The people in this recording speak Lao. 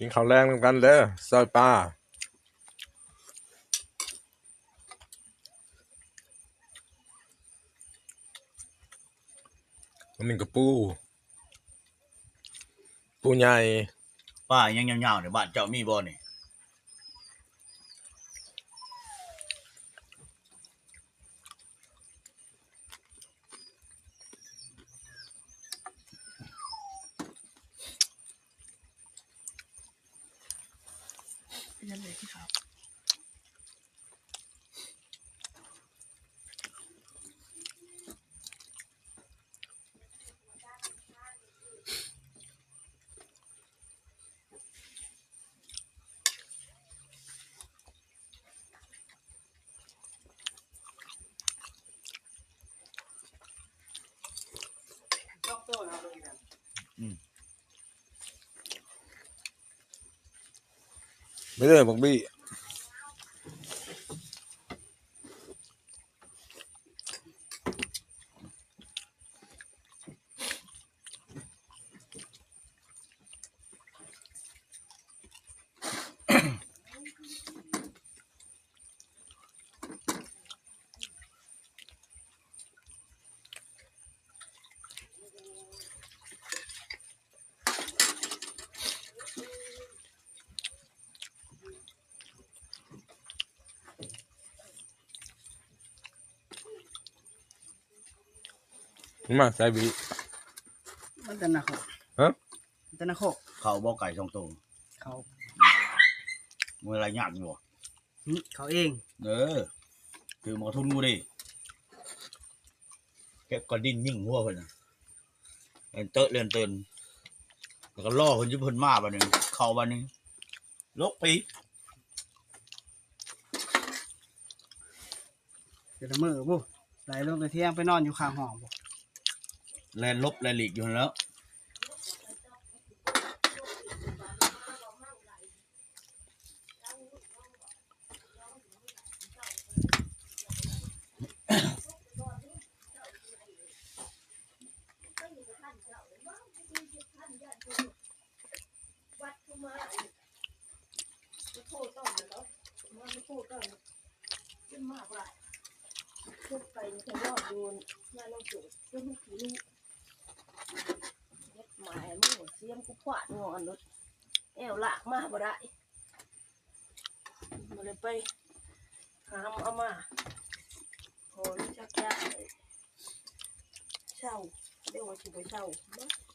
ກິນເຂົ້າແລງນຳກັນເດີ ຊອຍປາ ອັນນີ້ກໍປູ ປູໃຫຍ່ ປາຫຍັງຍາວໆນີ້ ບ້ານເຈົ້າມີບໍ່ນີ້? ໄປເດີບັກບີ້. ມາໃສ່ບີ ມັນແຕ່ນາໂຄກ ຮະ ມັນແຕ່ນາໂຄກ ເຂົ້າບໍ່ໄກ່ສອງໂຕ ເຂົ້າ ມື້ລະຍາກຢູ່ບໍ່? ຫຶ ເຂົ້າເອງ ເອີ ຖືໝໍທຸນກູເດ ເກັບກະດິນຍິງຫົວເພິ່ນນະ ເລ່ນເຕີເລ່ນເຕີນ ແລ້ວກໍລໍເພິ່ນຢູ່ ເພິ່ນມາບັດນີ້ ເຂົ້າບັດນີ້ ຫຼົບໄປ ແຕ່ລະມື້ພຸ້ນ ໄຫຼລົງແຕ່ທ່ຽງໄປນອນຢູ່ຂ້າງຫ້ອງພຸ້ນ ແລ່ນຫຼົບແລ່ນຫຼີກຢູ່ຫັ້ນແຫຼ້ວ. ມາແອວນີ້ ສຽມກູຂວາດງອນໂລດ ແອວລາກມາບໍ່ໄດ້ ບໍ່ໄດ້ໄປຫາມາເອົາມາ ພໍຈັກຢາເຊົາ ດຽວວ່າຊິໄປເຊົາ.